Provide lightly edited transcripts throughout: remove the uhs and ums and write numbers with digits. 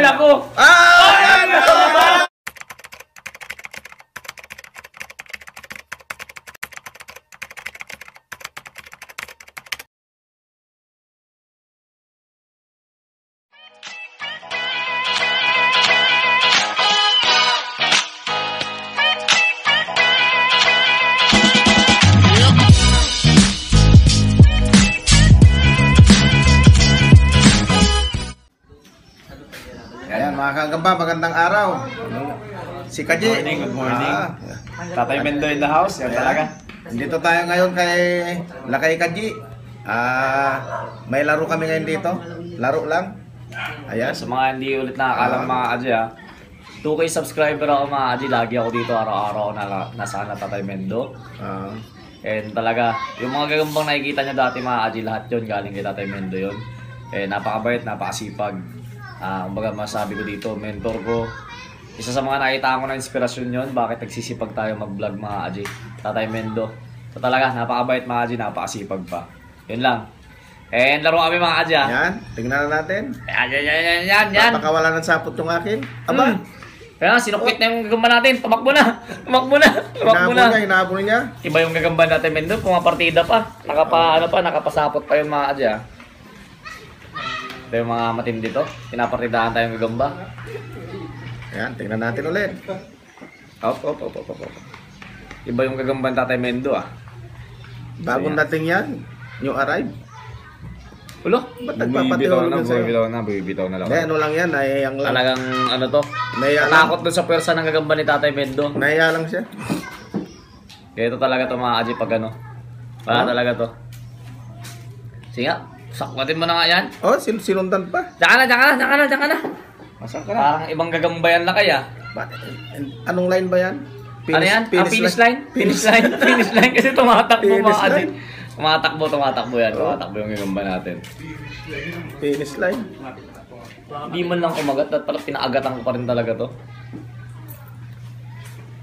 naku! Ayan! Ayan mga kagamba, magandang araw. Si Kaji. Good morning. Tatay Mendo in the house, yan talaga. Dito tayo ngayon kay Lakay Kaji. May laro kami ngayon dito. Laro lang. Ayan. Sa mga hindi ulit nakakalam mga Aji ha, 2K subscriber ako mga Aji, lagi ako dito araw-araw nasa Tatay Mendo. And talaga, yung mga gagambang nakikita nyo dati mga Aji, lahat yun galing kay Tatay Mendo yun. Napakabait, napakasipag. Kumbaga masabi ko dito, mentor ko. Isa sa mga nakita ko na inspirasyon yun, bakit nagsisipag tayo mag-vlog mga Aji, Tatay Mendo. So talaga, napakabait mga Aji, napakasipag pa. Yun lang. And laro kami mga Aji. Yan, tingnan na natin. Yan. Napakawala ng sapot yung akin. Aba. Kaya sinukit na yung gagamba natin. Tumakbo na. Inaabol niya. Iba yung gagamba natin Mendo, pumapartida pa. Nakapasapot pa yung mga Aji. Ito yung mga matindi to. Pinapartidahan tayong gagamba. Ayan, tingnan natin ulit. Op. Iba yung gagamba ng Tatay Mendo Bagong dating yan. New arrive. Ulo? Ba't nagpapatihol yun sa'yo? Bibitaw na lang. Ano lang yan, nahiyang lang. Talagang ano to? Natakot dun sa pwersa ng gagamba ni Tatay Mendo. Nahiya lang siya. Kaya ito talaga to mga Aji pag ano. Wala talaga to. Sige nga. Sakwatin mo na nga yan. Oh, sinundan pa. Diyan ka na. Masan ka na? Parang ibang gagamba yan na kaya. Anong line ba yan? Ano yan? Finish line? Finish line kasi tumatakbo mga Aji. Tumatakbo yan. Tumatakbo yung gagamba natin. Finish line. Hindi man lang kumagat at parang pinaagatan ko pa rin talaga to.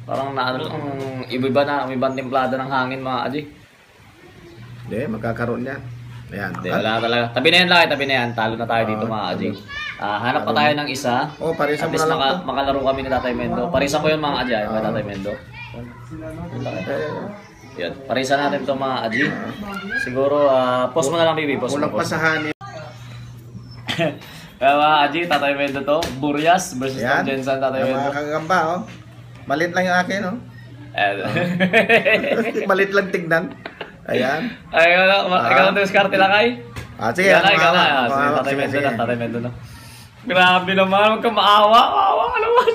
Parang naano lang, iba na, may ibang templada ng hangin mga Aji. Hindi, magkakaroon yan. Ayan. Hindi, wala talaga. Tabi na yan. Talo na tayo dito mga Aji. Hanap pa tayo ng isa. Parisa at mo least na lang makalaro kami ni Tatay Mendo. Parisa ko yun mga Aji, yung Tatay Mendo. Yan. Parisa natin ito mga Aji. Siguro, post mo na lang baby. Post mo. Walang pasahan. Kaya mga Aji, Tatay Mendo to. Burias versus Tom Jensen, Tatay Mendo. Mga kagamba, malit lang yung akin, malit lang tignan. Ayan. Ikaw na diskarte lang kay? Sige. Tatay Mendo na, Tatay Mendo na. Grabe naman, huwag ka maawa. Maawa ka naman.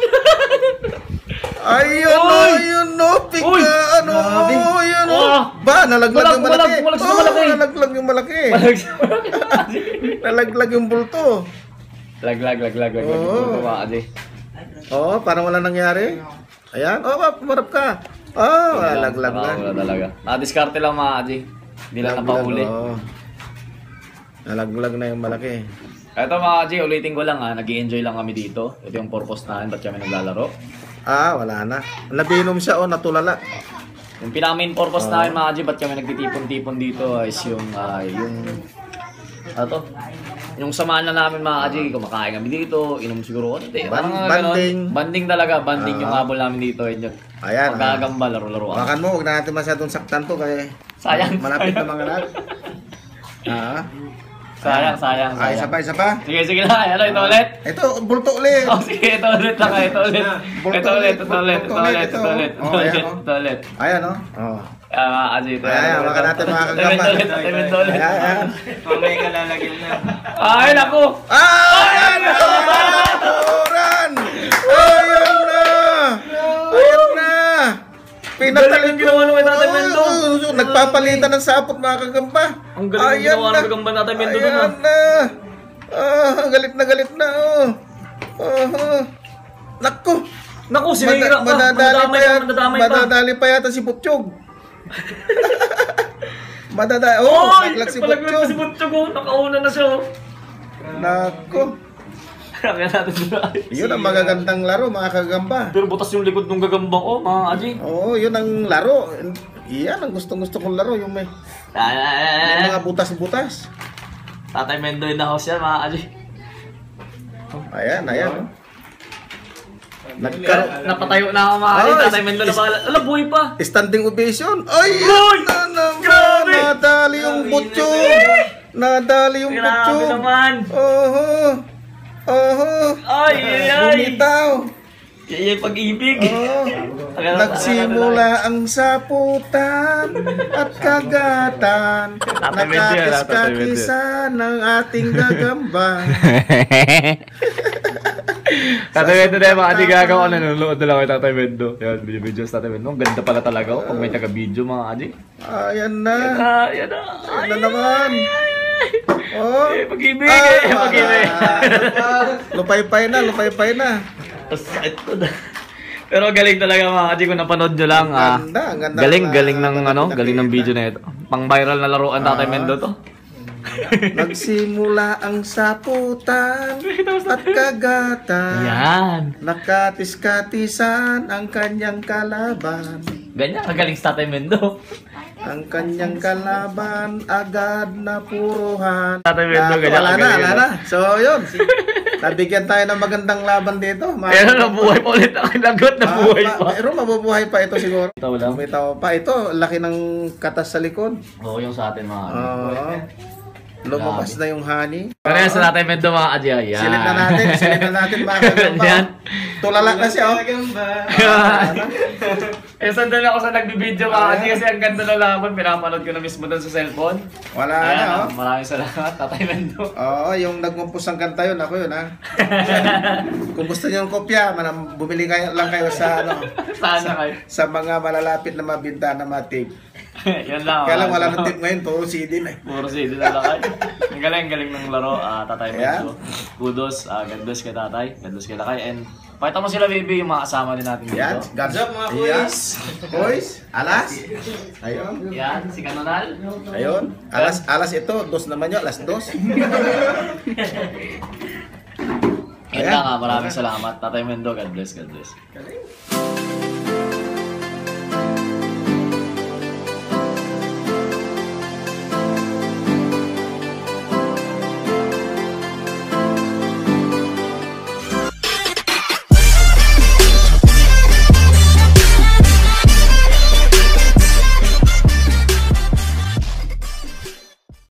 Ayun pika, ayun Ba, nalaglag yung malaki. Nalaglag yung malaki. Nalaglag yung bulto. Laglag yung bulto mga Aji. Parang wala nangyari. Ayan, pumarap ka. Nalaglag na. Wala talaga. Nakadiskarte lang mga Aji. Hindi lang napahuli. Nalaglag na yung malaki. Ito mga Aji, ulitin ko lang nag-i-enjoy lang kami dito. Ito yung purpose namin, ba't kami naglalaro. Wala na. Nabinom siya natulala. Yung pinaka-main purpose namin mga Aji, ba't kami nagtitipon-tipon dito is yung yung samahan na namin mga Aji, kumakain kami dito, inom siguro konti. Banding. Banding talaga, banding yung habol namin dito. Ayan. Magagamba, laro-laro. Bakan mo, huwag na natin masyadong saktan to kaya sayang. Malapit na mga anak. Sayang. Isa pa. Sige na. Ito ulit. Ito, bulto ulit. Sige, ito ulit. Ito ulit. Ayan, Aji, ito. Ayan, baka natin mga kagamba. Ayan. Mamaya ka lalagyan na. Ay, naku! Ayan na! Ayan na! Pinataling ginawa ng Tatay Mendo. Nagpapalitan ng sapot mga kagamba. Ang galing ginawa ng gagamba Tatay Mendo doon. Ayan na! Galit na. Naku, sinira pa. Madadali pa yata si Butchog. Naglag si Butchog. Si Butchog, nakauna na siya. Naku. Kaya natin sila. Yun ang magagandang laro mga kagamba. Pero butas yung likod ng gagamba ko, mga Aji. Yun ang laro. Iyan ang gustong-gusto kong laro. Yung may mga butas-butas. Tatay Mendo in the house yan, mga Aji. Ayan, ayan. Napatayo na ako mga Adi. Ay, Tatay Mendo na pala. Ala, buhay pa. Standing ovation. Ay, Uy! na naman. Grabe! Nadali yung butso. Nadali yung butso. Grabe naman. Oho. Ay, ay, ay. Bumitaw. Yan yung pag-ibig. Oh. Nagsimula ang saputan at kagatan. Nakakiskakisa ng ating gagamba. Tatay Mendo na yung mga Adi gagawa. Nanonood na lang kay Tatay Mendo. Yan, video sa Tatay Mendo. Ang ganda pala talaga. Pag may taga-video mga Adi. Ayan na. Yan na. Ayan na naman. Oh. Pag-ibig eh. Pag-ibig. Lupay-pay na. Sakit ko na. Pero galing talaga mga Adi kung napanood nyo lang. Ganda Galing ng galing ng video na ito. Pang viral na laruan Tatay Mendo to. Nagsimula ang saputan at kagatan. Yan. Nakatis-katisan ang kanyang kalaban. Ganyan, kagaling sa Tatay Mendo. Ang kanyang kalaban agad na puruhan. Tatay Mendo, ganyan. Wala na. So, yun. Nabigyan tayo ng magandang laban dito. Pero nabuhay pa ulit ang lagot, nabuhay pa. Pero mabubuhay pa ito siguro. Ito lang. May tao pa. Ito, laki ng katas sa likod. Oo, yung sa atin mga Adi. Oo. Lumabas na yung honey. Pero yan sa Tatay Mendo mga Adi. Yan. Silid na natin mga kagamba. Yan. Tulala na siya, oh. Eh, sandali ako sa nagbibideo mga Adi kasi ang ganda na laban. Pinapanood ko na mismo doon sa cellphone. Wala Ayan, na, oh. maraming salamat, Tatay Mendo. Oo, yung nagmumpus ng kanta yun, ako yun, ha. Kung gusto niyo ng kopya, bumili lang kayo sa, Sana kayo. sa mga malalapit na mabinta na mga tape. Yan lang. Kaya lang wala ng tape ngayon, puro CD na. Puro CD na lang kayo. Ang galing ng laro, Tatay Mendo. Kudos, God bless kay Tatay. God bless kay Lakay. And pakita mo sila, baby, yung mga kasama din natin dito. Yan, What's up mga Yes. boys? Boys, alas. Ayun. Yan, si Kanonal. Ayun. Alas ito, dos naman yun, alas dos. Yan lang, maraming salamat. Tatay Mendo, God bless.